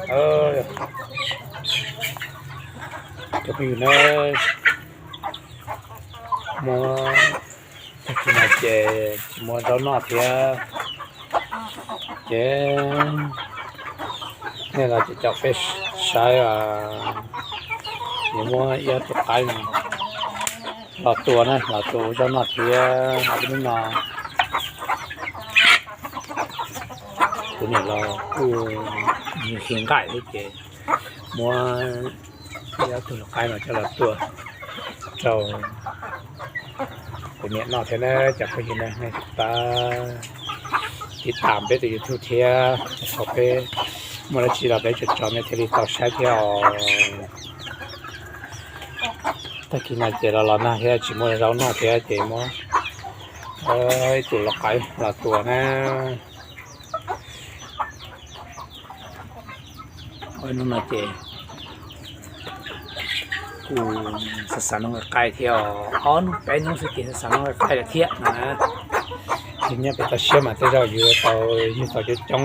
Cov phooj ywg na, muab, tag kis no ces tsis muaj zaub noj thiab, ces nej los caum peb saib, yuav muab ib ob tug qaib no los tua na, los tua ua zaub noj thiab. Hnub no kuv niam los kuj nqhis nqaij thiab ces muab ib ob tug qaib no coj los tua rau kuv niam noj thiab na. Cov phooj ywg na, nej pab tiv tam peb tus YouTube thiab, thaum peb muaj dab tsi los peb tso tso nej thiaj li tau saib thiab os. Tag kis no ces los los nag thiab tsis muaj zaub noj thiab ces muab ib tug lau qaib los tua na. Hnub no ces kuv xav xav noj qaib thiab os, ob hnub peb hnub xwb ces xav xav noj qaib lawm thiab no na. Ces nyob pem toj siab mas tej zaum yug tau, yug tau coob coob,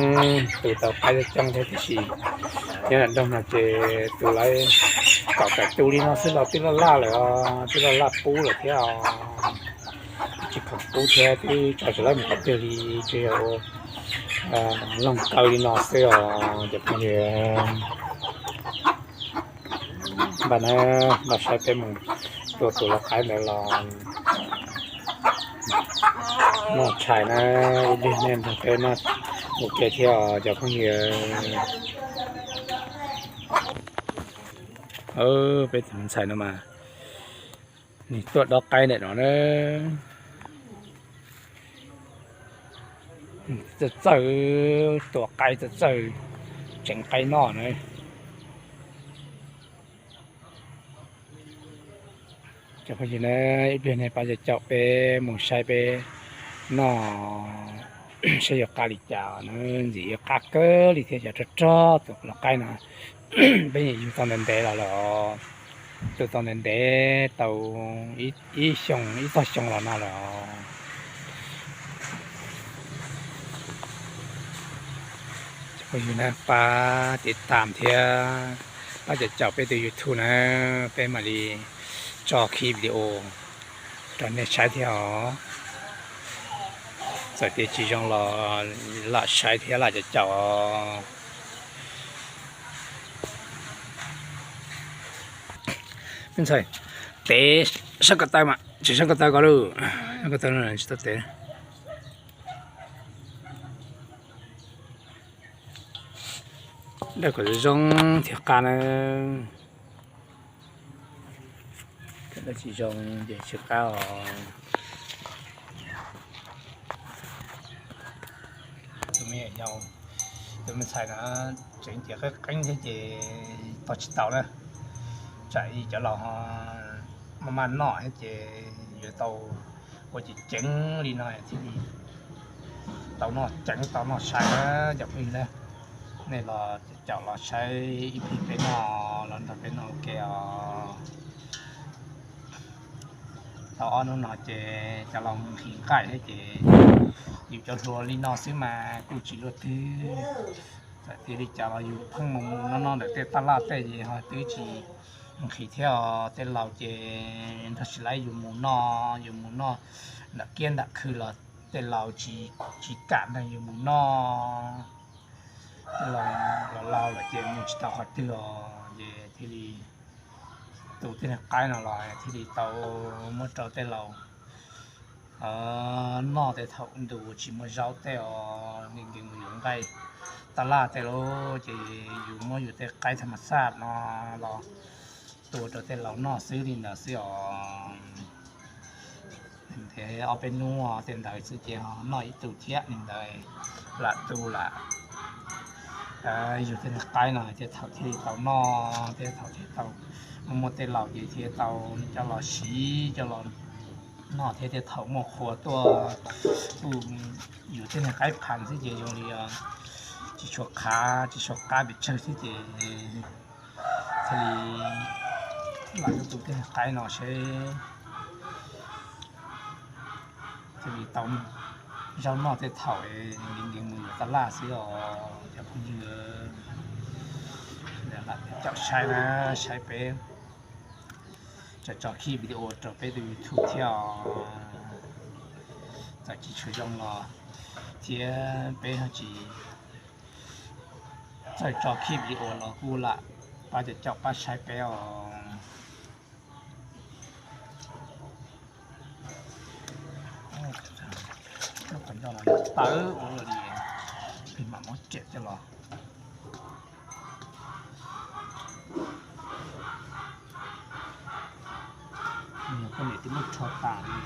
tus tau qaib coob coob thiab tiam sis nyob nram nroog no ces tus lawv kaum tawm tus li no xwb los twb laj laj lawm os, twb laj laj pub lawm thiab os. Twb tsis khoom pub thiab, twb tso tsis lawv mus qhov twg li, tsuas yog ua loog kaw li no xwb os cov phooj ywg. Npaj na, npaj saib peb mus tua tus lau qaib ntawd los noj tshais na, ib pliag nej nrog peb noj ua ke thiab os cov phooj ywg. Peb tus ntxhais no mas nws tuaj dob qaib ntawm no na. Txawj txawj tua qaib, txawj txawj tseev qaib noj na. Cov phooj ywg na, ib pliag nej pab caum peb mus saib peb noj saib yuav qab li cas na. Ntxim yuav qab kawg li thiab, cov rog rog tus lau qaib no. Peb yeej yug tau ntev ntev los lawm, tua tau ntev ntev tau ib xyoo ib tog xyoo los no lawm. Cov phooj ywg na, pab tiv tam thiab pab caum caum peb tus YouTube na, peb mam li tso khib video rau nej saib thiab os. Txawm tias tsis zoo los lam saib thiab lam caum caum os. Me ntxhais, tev sab ko taw mas, tsis sab ko taw ko lawm, sab ko taw no tsis tau tev. Dawb kom zoo thiaj qab na. Dawb tsis zoo ces tsis qab os. Tus me nyuam yaus, tus me ntxhais no tseev ces qeeb qeeb thiab ces tog tsis tau na. Tsam ib cov laus ho maj maj noj thiab ces yuav tau ua ceev ceev li no thiaj li tau noj ceev tau noj sai na cov phooj ywg na. Nej los caum los saib ib pliag peb noj los nrog peb noj ua ke os. Tau ob hnub no ces cov laus nqhis nqaij thiab ces yus cov hluas li no xwb mas kuj tsis luaj twg. Txawm tias li cas los yus pheej mus mus noj noj ntawm tej taj laj tej ces ho twb tsis nqhis thiab os. Tej laus ces nrog tsis laib yus mus noj, yus mus noj nram kiab nram khw los tej laus tsis kam nrog yus mus noj. Tej laus laus laus lawm ces mus tsis tau qhov twg os, ces thiaj li tus tij laug qaib no los thiaj li tau muab rau tej laus noj tej thaum ntuj tsis muaj zaub tej os, nkees nkees mus yuav nqaij taj laj tej lauj, ces yus muab yus tej qaib thas mas xaj no los tua rau tej laus noj xwb li ntawd xwb os. Ntev ob peb hnub tej ntawd xwb ces noj ib tug thiab li ntawd, lam tu lam yug tej niag qaib no thiaj thaum thiaj li tau noj, thiaj thaum thiaj tau muaj muaj tej laus ces thiaj tau coj los siv coj los noj thiab. Tej thaum muaj qhua tuaj kuj yug tej niag qaib phav xwb ces zoo li tsis tshua qab, tsis tshua qab pes tsawg xwb ces thiaj li lam tu tej niag qaib no seb thiaj li tau zaub noj tej thaum nkees nkees mus yuav taj laj xwb os cov phooj ywg. Caum saib na, saib peb txawm tso khij video rau peb tus YouTube thiab os. Txawm tsis tshua zoo los thiab peb ho tsis txawj tso khij video los kuj lam pab caum caum pab saib peb os. Qhov ncauj no tawv ua luaj li, peb mam muab riam coj los. Poj niam twb muab rho tas li,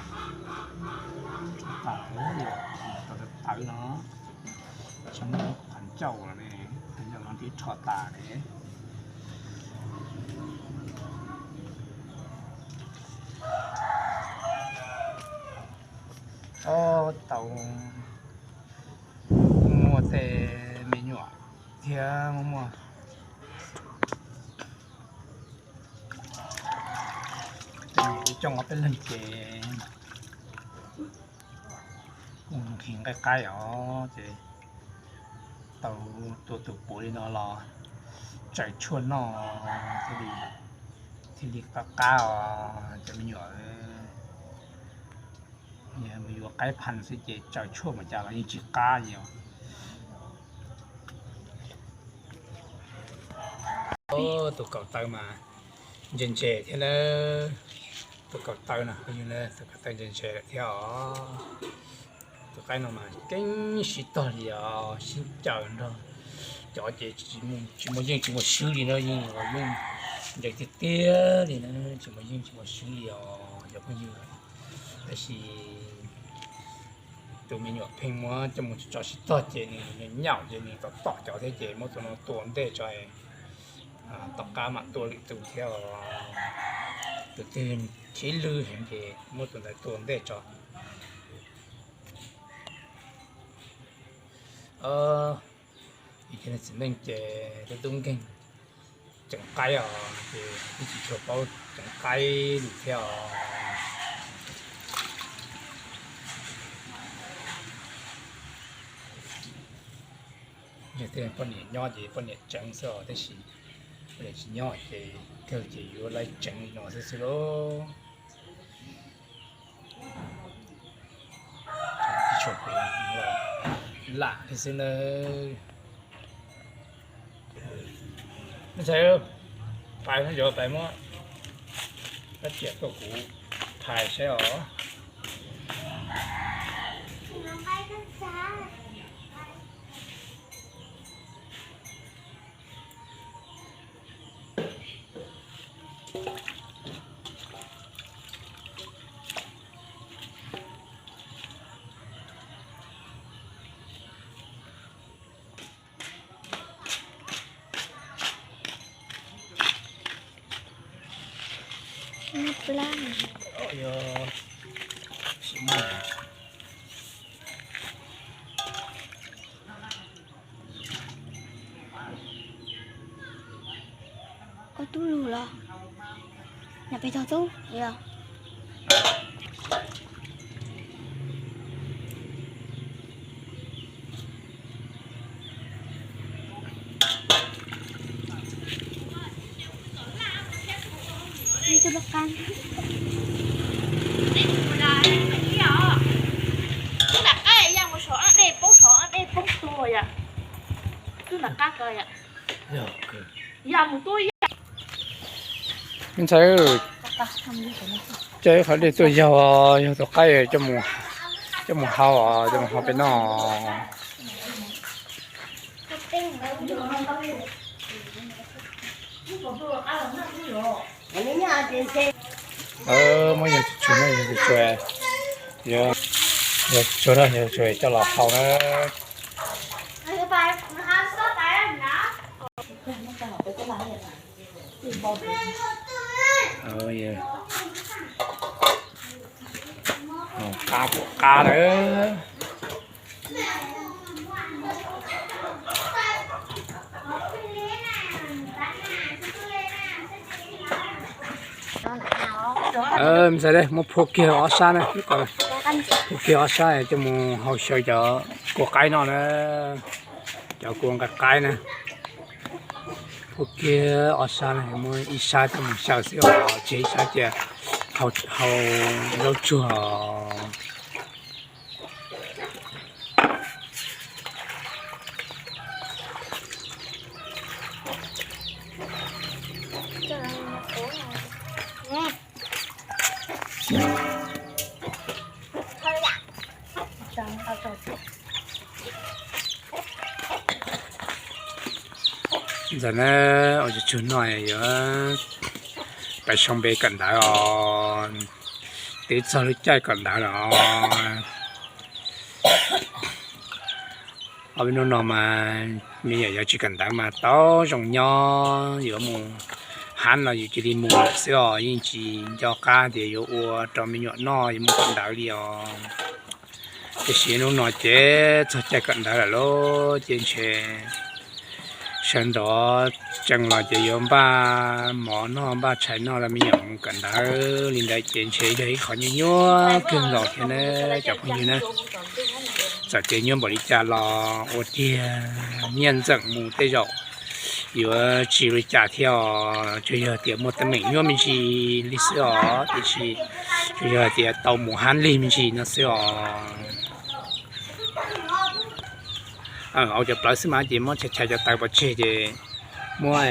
rho tas li, tau tawv no, tsis muaj qhov ncauj los ne, qhov ncauj no twb rho tas li. Ob tau muaj tej me nyuam thiab muaj tej me nyuam coj ob peb leeg ces kuj nqhis nqaij qaib os ces tau tua tus puav li no los tsaws tshuaj noj thiaj li qab qab os cov me nyuam. Mus yuav qaib phas xwb ces tsaws tshuaj mas cas los yeej tsis qab li os. Tus kaum taw mas ntse ntse thiab na. Tus kaum taw no, tus kaum taw ntse ntse lawm thiab os. Tus qaib no mas keeb sib tog li os, sib ncaws nrog cov ces tsis muaj yeej tsis muaj swb li no, yeej yeej ntse tiag tiag li na, tsis muaj yeej tsis muaj swb li os cov phooj ywg. Tab sis tus me nyuam pheej muab coj mus tso sib tog ces nws nyaum ces nws tom tom cov thiab ces muab tus no tua ntej tso, tom qab mam tua lwm tus thiab os. Tus twg khib lwj heev ces muab tus ntawd tua ntej tso. Txiv neej ces tub nkeeg ceev qaib os, ces twb tsis tshua paub ceev qaib li thiab os. Yog tej poj niam nyob ces poj niam ceev xwb os, tab sis poj niam tsis nyob ces kawg ces yuav laib ceev li no xwb xwb lauj. Lam li xwb nawb. Me ntxhais, pais no yuav pais muab kab riam tuaj kuv phais saib os. Koj tub lug los? Nyob pem tog tub yog. Tub nram qab ya mus saum dej poob tuag yom. Tub nram qab ko yom. Ya mus tuaj ya. Me ntxhais, coj ib qhov dej tuaj yaug, yaug tus qaib coj mus hau, coj mus hau peb noj. Muab yog tsuag, yog tsuag, yog tsuag coj los hau na. Qab puas qab lawm. Me ntxhais, muab phua kiag ob sab na, phua kiag ob sab coj mus hau xyaw cov kua qaib no na, cov kua nqaij qaib na. Ua kiag ob sab no, muab ib sab coj mus xyaw xwb os, tseg ib sab cia hau zaub tsuag. Ntawm no ua tsaug no yuav pais sau npe kawm ntawv os, twb txog lub caij kawm ntawv lawm os. Ob peb hnub no mas me nyuam yaus tsis kawm ntawv mas tau zoo nyob, yuav mus hab los yus cia li mus lawm xwb os, yeej tsis nco qab tias yuav ua rau me nyuam noj yuav mus kawm ntawv li os. Tiam sis hnub no ces txog caij kawm ntawv lawm lauj, ces ntshe sawv ntxov tsees los ces yuav npaj mov noj npaj tshais noj rau me nyuam mus kawm ntawv li ntawd ces ntshe yog ib qho nyuaj nyuaj kawg nkaus thiab na cov phooj ywg na. Txawm tias nyuaj npaum li cas los ua tiag, nyiaj ntxeem mus tej zaum yuav tsis ua li cas thiab os, tsuas yog tias muaj teeb meem nyuaj me ntsis li xwb os, tiam sis tsuas yog tias tau mus hab lig me ntsis no xwb os. Au cov plawv xwb mas ces muab chais chais cov taws pov tseg ces muab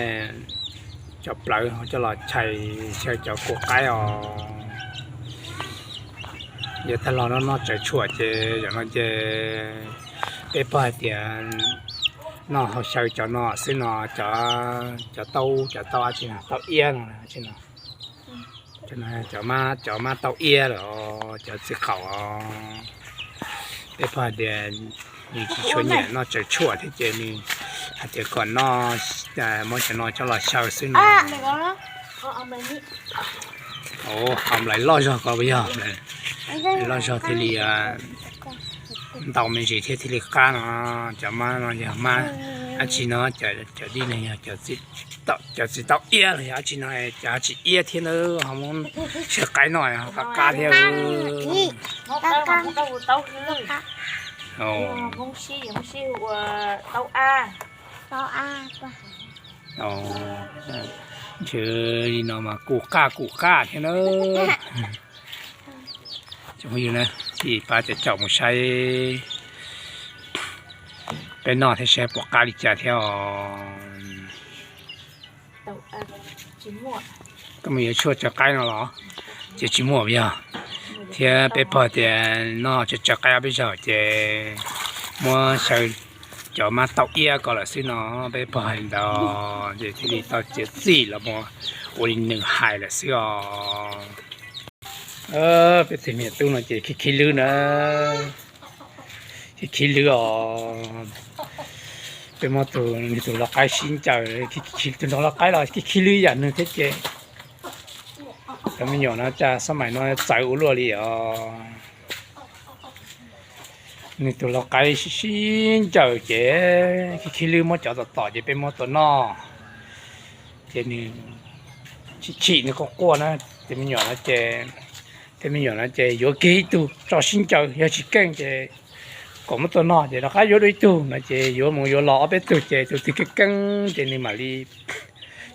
cov plawv coj los chais xyaw cov kua qaib os. Yog tag los no noj tsawv tshuam ces zaum no ces peb pog hais tias noj hau xyaw cov no xwb no, cov taub, cov taub dab tsi no, taub iab no, cov mab taub iab lawm, cov txiv qaum os. Peb pog hais tias nws tsis tshua nyiam noj tsawv tshuam thiab ces nws hais tias kom noj, muab cov no coj los xyaw xwb no. Hau nplawv loj zog ko yog, loj zog thiaj li ntau me ntsis thiab thiaj li qab no. Cov mab no yog mab dab tsi no, cov dib no yog cov txiv taub iab los yog dab tsi no, cov dab tsi iab thiab ntawd ho muab xyaw qaib no ho qab qab thiab. Ntshe li no mas kuj qaj kuj qaj thiab na. Cov phooj ywg na, cia pab caum caum mus saib peb noj thiab saib puas qab li cas thiab os. Koj mus yuav tshuaj tsawv qaib no los? Ces tsis muaj yog, thiab peb pog tias noj tsawv tsawv qaib ob peb zaug ces muab xyaw cov mab taub iab ko lawm xwb no, peb pog hais ntawd ces thiaj li tau txiav txim los mus ua li nws hais lawm xwb os. Peb tus me nyuam tub no ces khib khib lwb na, khib khib lwb os. Peb muab tus, nws tus lau qaib sib ncaws, tus lau qaib los khib khib lwb yam nws thiab ces cov me nyuam no cas xab maim no txawv ua luaj li os. Nws tus lau qaib sib sib ncaws ces khib khib lwb muab cov tom tom ces peb muab tua noj. Ces nws chim chim nws quaj quaj na, tus me nyuam no ces, tus me nyuam no ces yuav kiag ib tug tso sib ncaws, yog tsis keej ces kom muab tua noj ces rov qab yuav dua ib tug no ces yuav mus yuav los ob peb tug ces tus twg keej keej ces nws mam li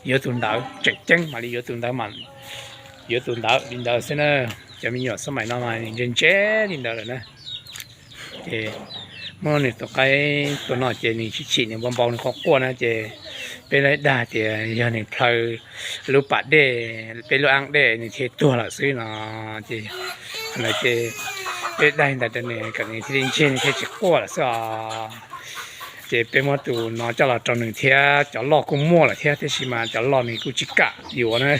yuav tus ntawd, tseem ceeb mam li yuav tus ntawd, yuav tus ntawd li ntawd xwb na. Cov me nyuam xab maim no mas ntse ntse li ntawd lawm na. Ces muab nws tus qaib tua noj ces nws chim chim nws npau npau nws quaj quaj na ces peb lawv dag tias yog nws plhaw lub pas dej, peb lub ab dej nws thiaj tuag lawm xwb no. Ces qhov ntawd ces peb dag li ntawd rau nws kom nws thiaj li ntseg nws thiaj tsis quaj lawm xwb os. Ces peb muab tus no coj los rau nws thiab, cov loj kuj muaj lawm thiab tiam sis mas cov loj nws kuj tsis kam yuav na.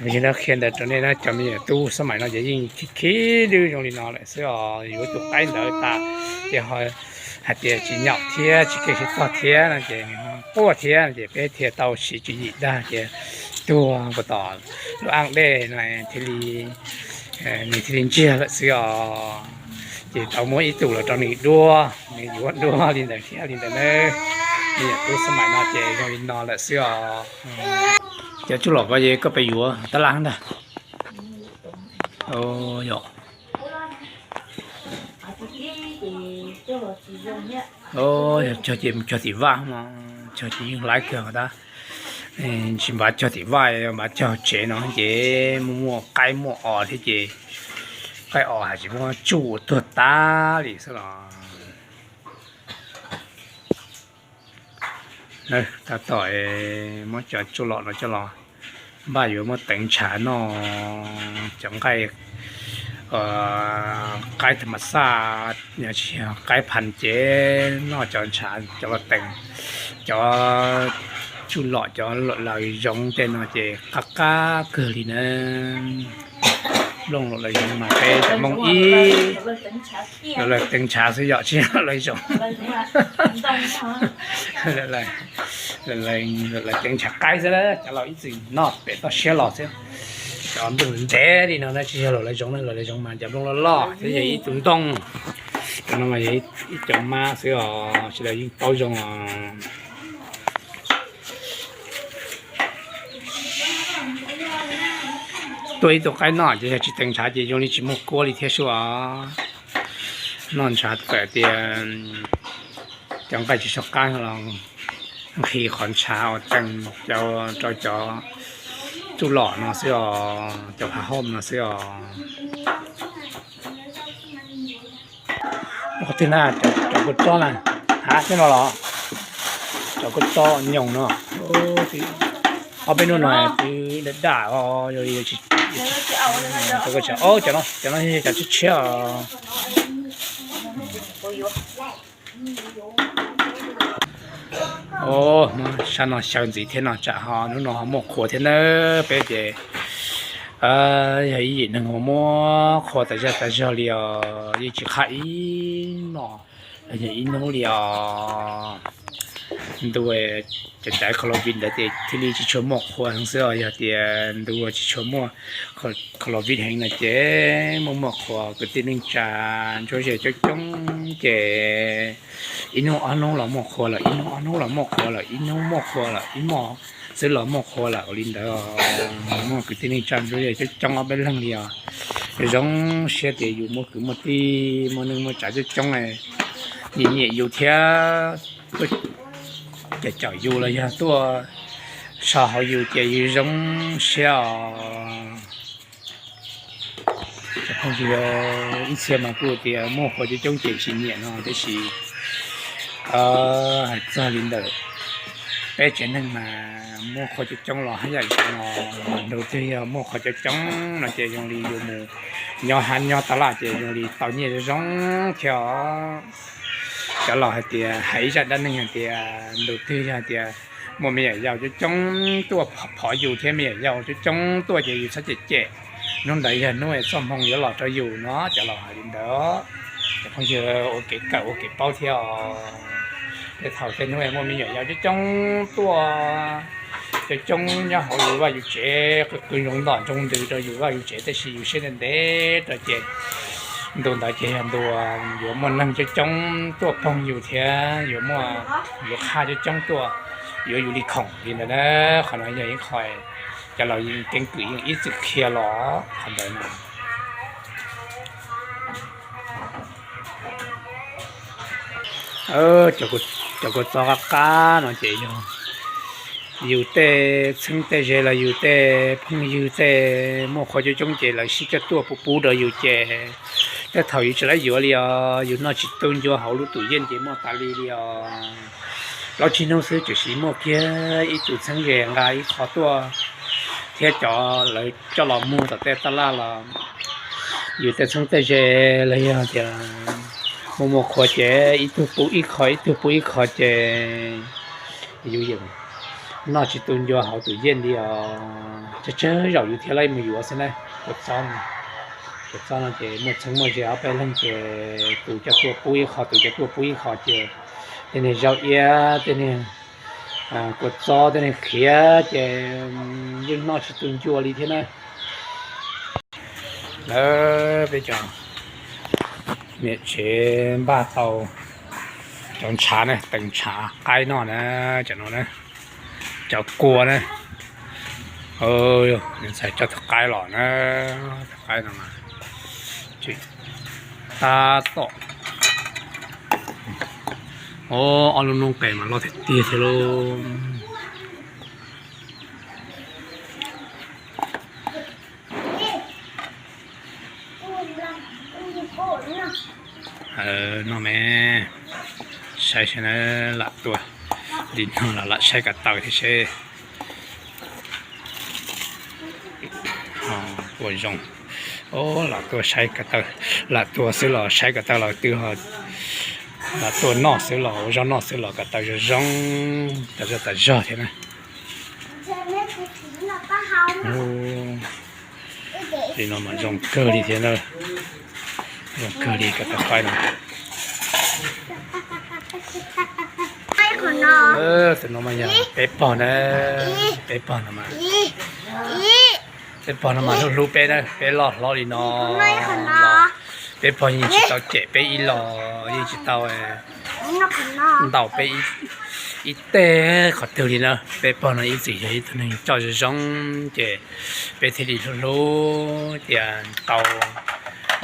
Ces qhia ntawd rau nej na cov me nyuam tub xab maim no ces yeej khib khib lwb zoo li no lawm xwb os. Yuav tus qaib ntawd tas ces ho hais tias tsis nyaum thiab tsis keej siab txog thiab no ces nws quaj thiab no ces peb thiaj tau siv tswv yim dag tias tuag puas tom lub ab dej no thiaj li, nws thiaj li ntsiag lawm xwb os. Ces tau muab ib tug los rau nws dua, nws yuav dua li ntawd thiab li ntawd na. Me nyuam tub xab maim no ces zoo li no lawm xwb os. Cov tsuj lom ko ces koj pes yuav tab laj ntag. Yog cog ces cog tim vaj no, cog ces yeej hlais kawg tab. Tsis npav cog tim vaj, npav cog tsev no ces muaj muaj qaib muaj os thiab ces qaib os hais tsis muaj tsuj ua tuag tas li xwb los. Tab tom muab cov tsuj lom no coj los npaj yuav muab teev ntshav noj, cov nqaij, qaib tham mas xaj, tsis yog qaib phas ces noj cov ntshav cov los teev, cov tsuj lom cov lom laws zoov tej no ces qab qab kawg li na. Nplooj lom laws zoov mas peb cov Hmoob ib lom laws teev ntshav xwb yom, tsis yog lom laws zoov. Lom laws teev ntshav qaib xwb, cov laus ib txwm noj pem toj siab los xwb. Cov nplooj ntev li no na tsis yog lom laws zoov na, lom laws zoov mas cov nplooj loj loj thiab yog ib tug ntoo. Cov no mas yog ib cov mab xwb os, sawv daws yeej paub zoo os. Tuaj ib tug qaib noj ces yog tsis teev ntshav ces zoo li tsis muaj kuab li thiab sub os. Noj ntshav txawm tias cov nqaij tsis sov qab los nqhis qhov ntshav uas teev rau cov tsuj lom no xwb os, cov phav hom no xwb os. Qhov twg na, cov kua txob na, hav tej no los, cov kua txob nyoos no. Ob peb hnub no twb daj daj os, yog li cov no, cov no yog cov tshiab tshiab os. Sab no xyaw ntxiv thiab no tsam ho hnub no ho muaj qhua thiab nawb. Peb ces yog ib yim neeg uas muab qhua tas zaj tas zog li os, yeej tsis qhaj ib hmos los yog ib hnub li os. Ntu cov caiv kho los vij ntawd ces thiaj li tsis tshua muaj qhua heev xwb os. Yog tias ntu tsis tshua muaj kho los vij heev no ces muaj muaj qhua kwv tij neej tsa ntsuab zej coob coob ces ib hnub ob hnub los muaj qhua lawm, ib hnub ob hnub los muaj qhua lawm, ib hnub muaj qhua lawm, ib hmos xwb los muaj qhua lawm li ntawd. Muaj kwv tij neej tsa ntsuab zej coob coob ob peb leeg li os. Zoo siab tias yus muaj kwv muaj tij muaj neej muaj tsav coob coob nyiam nyiam yus thiab tuaj caum caum yus los yog tuaj so hauv yus ces yus zoo siab os. Cov phooj ywg, ib txhia mas kuj tias muaj qhua coob coob ces tsis nyiam no, tiam sis hais txog li ntawm peb tsev neeg mas muaj qhua coob coob los haj yam zoo os. Ntu twg yog muaj qhua coob coob no ces zoo li yus mus nyob hav nyob tas laj ces zoo li tau nyiaj zoo zoo thiab os. Cov laus hais tias, hais ib zaj dab neeg hais tias ntu twg yog tias muaj me nyuam yaus coob coob tuaj phov yus thiab me nyuam yaus coob coob tuaj ces yus txhob cem cem, hnub ntawd yog hnub txoj hmoo yuav los rau yus no, cov laus hais li ntawd. Cov phooj ywg ua kev kawm ua kev paub thiab os. Tej thaum tej hnub muaj me nyuam yaus coob coob tuaj, coob coob nyob hauv yus vaj yus tsev, qw qw ntsoov ntom ntsoov ntws rau yus vaj yus tsev, tab sis yus siab ntev ntev rau ces ntu ntawd ces yog ntu yuav muaj neeg coob coob tuaj poog yus thiab yuav muaj, yuav qha coob coob tuaj yuav yus li khoom li ntawd na. Qhov no yog ib qho cov laus yeej keeb kwm yeej ib txwm qhia los qhov ntawd na. Cov kua txob qab qab no ces yog yus tej txheeb tej ze los yus tej phooj ywg tej muaj qhua coob coob ces lawv sib coj tuaj pub pub rau yus ces tej thaum yus tsis laib yuav li os, yus noj tsis tu ncua hauv lub tus yeej ces muaj tas li li os. Plaub tsib hnub xwb tseem siv muaj kiag ib tug txheeb ze nqa ib qho tuaj thiab cov lawv coj los muag tom tej taj laj los yus tej txheeb tej ze los yog tias muaj muaj qhua ces ib tug pub ib qho ib tug pub ib qho ces yus yeej noj tsis tu ncua hauv tus yeej li os. Tsawg tsawg zaum yus thiaj li mus yuav xwb na. Kua txob, kua txob no ces muaj txheeb muaj ze ob peb leeg ces tus coj tuaj pub ib qho tus coj tuaj pub ib qho ces tej niag zaub iab tej niag kua txob tej niag khiav ces yeej noj tsis tu ncua li thiab na. Lawv peb cov niam tsev npaj tau cov ntshav na, teev ntshav qaib noj na, cov no na, cov kua na. Ntxhais coj tus qaib los na, tus qaib no mas tab tom, ob lub noob qes mas loj tiag tiag thiab lauj. No me, saib seb na, lam tua li no los lam saib ko taw thiab seb puas zoo. Lam tua saib ko taw, lam tua xwb los saib ko taw los twb, lam tua noj xwb los ua zaub noj xwb los ko taw zoo zoo, tas zog tas zog thiab na. Li no mas zoo kawg li thiab na, zoo kawg li ko taw qaib no. Tus no mas yog peb pog na, peb pog no mas, peb pog no mas hlub hlub peb na, peb loj hlob li no los peb pog yeej tsis tau cem peb ib los, yeej tsis tau ntaus peb ib teg qhov twg li na. Peb pog no ib txwm yog ib tug neeg coj zoo zoo ces peb thiaj li hlub hlub tias tau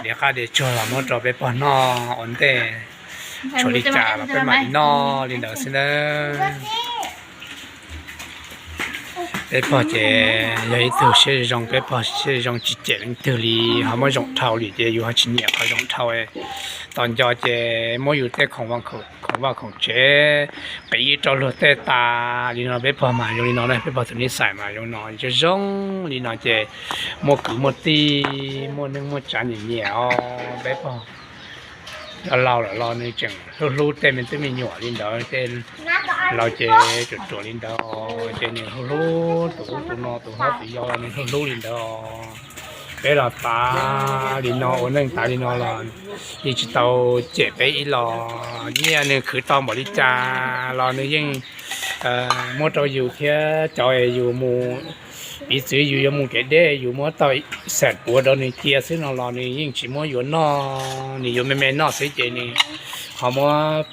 diav qab diav tsuag los muab rau peb pog noj ua ntej, tshuav li cas los peb mam li noj li ntawd xwb na. Peb pog ces yog ib tug siab zoo, peb pog siab zoo tsis cem leej twg li, ho muab zoo dhau li ces yus ho tsis nyiam qhov zoo dhau. Tos nco ces muab yus tej khoom vaj khoom tsev qiv rau luag tej tas li no. Peb pog mas zoo li no na, peb pog tus nij xais mas zoo no, zoo zoo li no ces muaj kwv muaj tij, muaj neej muaj tsav nyiam nyiam os. Peb pog laus lawm los nws tseem hlub hlub tej me tub me nyuam li ntawd, tej laus ces ruam ruam li ntawd ces nws hlub hlub tus ub tus no, tus hlob tus yau los nws hlub hlub li ntawd. Peb los tav li no, ua neej tav li no los yeej tsis tau cem peb ib los. Nyiaj nws khwv tau npaum li cas los nws yeej muab rau yus thiab. Cov yus mus, piv txwv yus yuav mus kev deb, yus muab tau xam puav rau nws cia xwb no los nws yeej tsis muab yuav noj, nws yuav me me noj xwb ces nws ho muab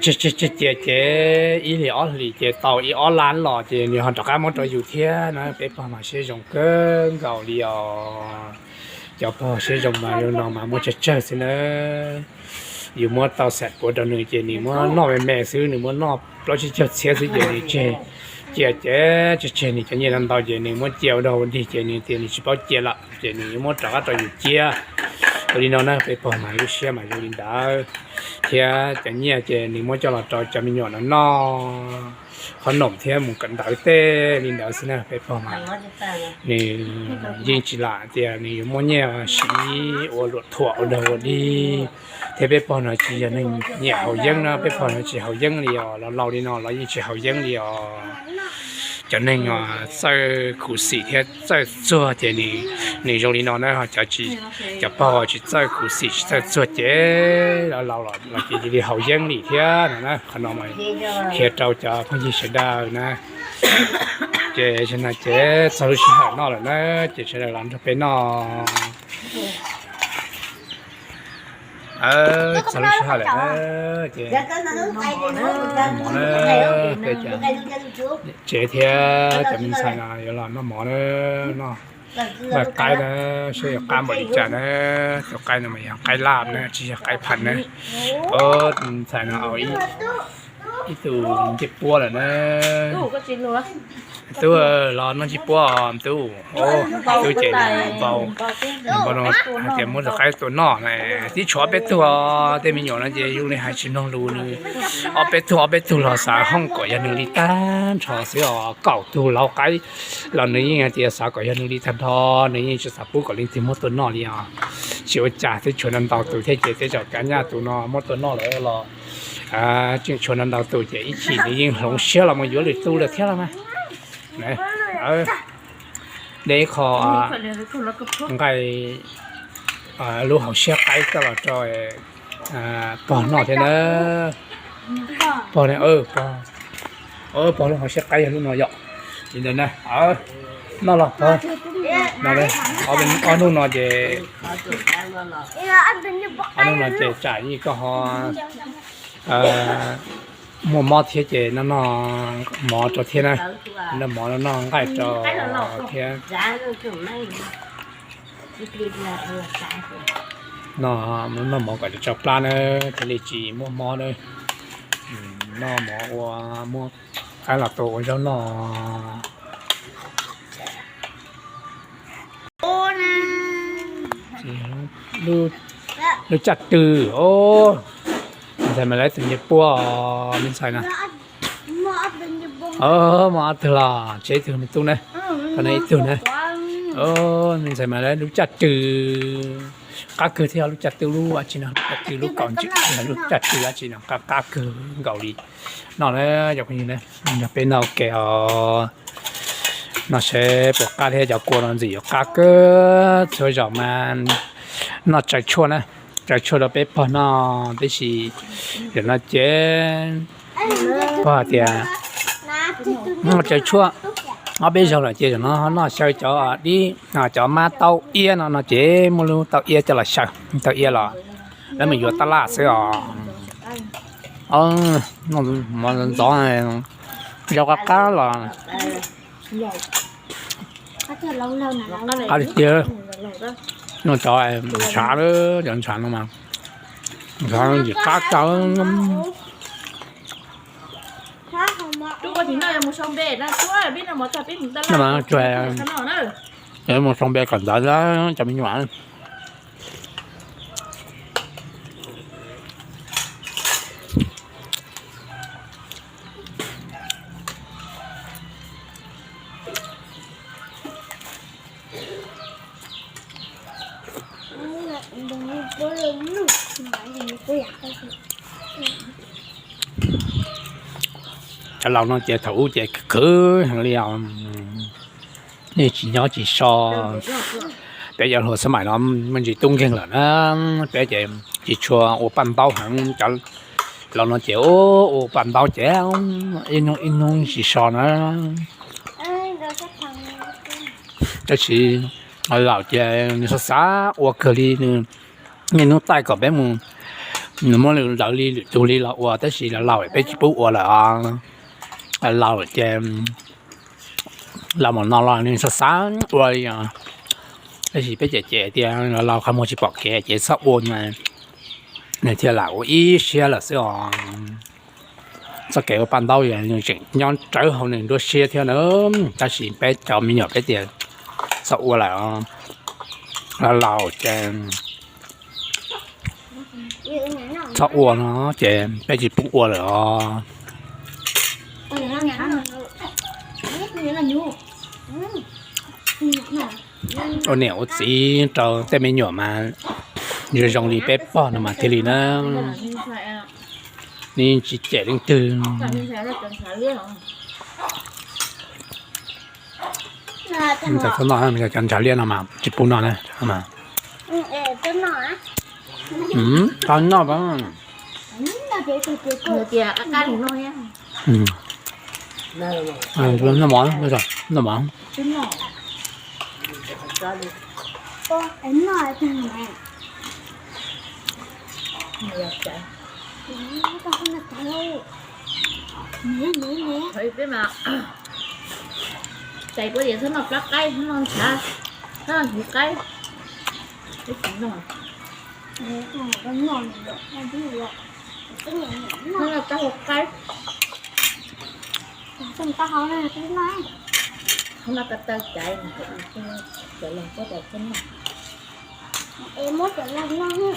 tseg tseg tseg cia ces ib hlis ob hlis ces tau ib ob lab los ces nws ho rov qab muab rau yus thiab na. Peb pog mas siab zoo kawg nkaus li os. Cov pog siab zoo mas zoo no mas muaj tsawg tsawg xwb na. Yus muab tau xam puav rau nws ces nws muab noj me me xwb, nws muab noj plaub tsib caug txhiab xwb ces nws tseg, cia ces tseg tseg nws cov nyiaj ntau ntau ces nws muab cia ua dog ua dig ces nws tias nws tsis paub cia lawm ces nws yuav muab rov qab rau yus cia. Ua li no na, peb pog mas lub siab mas zoo li ntawd thiab. Cov nyiaj ces nws muab coj los rau cov me nyuam no noj qhob noom thiab mus kawm ntawv tej li ntawd xwb na. Peb pog mas nws yeej tsis lam tias nws yuav muaj nyiaj siv ua luam thuam ua dog ua dig. Thiab peb pog no tsis yog neeg nyiam haus yeeb na, peb pog no tsis haus yeeb li os, laus laus li no los yeej tsis haus yeeb li os. Cov neeg txawj khuv xim thiab txawj txuag ces nws zoo li no na, ho cov, cov pog tsis txawj khuv xim tsis txawj txuag ces laus laus los ces cia li haus yeeb li thiab no na. Qhov no mas qhia rau cov phooj ywg sawv daws na. Ces zaum no ces txog lub sij hawm noj lawm na, ces sawv daws los nrog peb noj. Txog lub sij hawm lawm na, ces mov na, peb cov tsev thiab cov me ntxhais no yuav los noj mov na, noj vaj qaib na, seb yuav qab npaum li cas na. Tus qaib no mas yog qaib laj na, tsis yog qaib phav na. Ntxhais no ib tug ncej puab lawm na. Tub, los noj ncej puab os tub. Tub ces npau, npau no hais tias muab tus qaib tua noj na, tib tshuav ob peb tug os. Tej me nyuam no ces zoo li hais tsis mloog lus, nws ob peb tug ob peb tug los xav hoob kom yog nws li tag nrho xwb os. Kaum tug laus qaib los nws yeej hais tias xav kom yog nws li tag nrho, nws yeej tsis xav pub kom leej twg muab tua noj li os. Tsis ua cas, twb tshuav ntau ntau tus thiab ces tej zaum kav nyaj tus no muab tua noj lawm los tseem tshuav ntau ntau tus ces ib chim nws yeej hloov siab los mus yuav lwm tus lawm thiab los mas. Dej ib qho nqaij lub hauv siab qaib coj los rau pog noj thiab na. Pog, pog lub hauv siab qaib yog lub no yom. Li ntawd na, noj los pog. No, ob hnub no ces, ob hnub no ces tsam ib koj ho muaj mob thiab ces noj noj mov rau thiab na. Noj mov noj noj nqaij rau thiab. Noj, noj mov kom tsau plab na, thiaj li tsis muaj mob na. Noj mov ua muab qaib los tua ua zaub noj. Lub Lub caj tw, o, me ntxhais Maiv Laiv tus nce puab, me ntxhais na. Muaj ob tug los tseg ib tug me tub na, ib tug na. Me ntxhais Maiv Laiv lub caj tw qab kawg thiab, lub caj tw lub dab tsi no, lub caj tw lub kaum ntsws, lub caj tw dab tsi no qab qab kawg nkaus li. No na, yog peb noj ua ke os, noj seb puas qab thiab, cov kua no ntxim yuav qab kawg. Txhua zaus mas noj tsaws tshuaj na, tsaws tshuaj rau peb pog noj tib si. Zaum no ces pog hais tias noj tsaws tshuaj ob peb zaug lawm ces zaum no noj xyaw cov dib, cov mab tauj iab no no ces muaj lub tauj iab coj los xyaw, tauj iab los lawv mus yuav tab laj xwb os. Mov ntxov, yau qab qab los qab tiag tiag. Noj cov ntshav, cov ntshav no mas, ntshav ntxim qab tshaj. Mus sau npe kom ntawv cov me nyuam. Cov laus no ces thaum ub ces khwv heev li os, nej tsis nyob tsis so. Peb cov hluas xab maim no me ntsis tub nkeeg lawm na, peb ces tsis tshua ua paj ntaub heev. Cov laus no ces ua paj ntaub ces ib hnub ib hnub tsis so na. Tab sis laus ces nws xav xav ua kawg li, nws niaj hnub taij kom peb mus, nws muab lwm ntawd li lwm tus li los ua, tab sis laus laus peb tsis pub ua lawm os. Laus ces laus mam no los nws xav xav ua li os. Tab sis peb cem cem tias laus laus qhov muag tsis pom kev ces txhob ua mas, nws thiaj lam ua ib siab lawm xwb os. Txoj kev ua paj ntaub nws tseem nyob rawv hauv nws nruab siab thiab na, tab sis peb cov me nyuam peb tias txhob ua lawm os. Laus laus ces txhob ua no ces peb tsis pub ua lawm os. Ua niam ua txiv rau tej me nyuam mas zoo zoo li peb pog no mas thiaj li na. Nws tsis cem leej twg. Cov ntshav liab no mas tsis pub noj na. Tau noj. Noj mov, noj mov. Peb mas tais puab tias txhob noj plab qaib, txhob noj ntshav, txhob noj hnyuv qaib. Peb tsis noj. Txhob noj taub hau qaib. Txhob noj ko taw caiv, cov laus puab tias txhob noj. Es muab cov laus noj.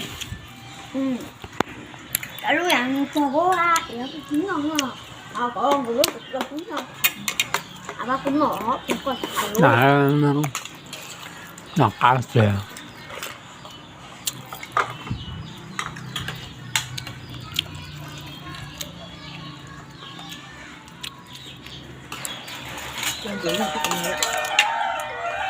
Cov lub yam nws txog kuv, kuv tsis noj no. Kuv lub kuv noj. Kuv noj, kuv noj qab tiag.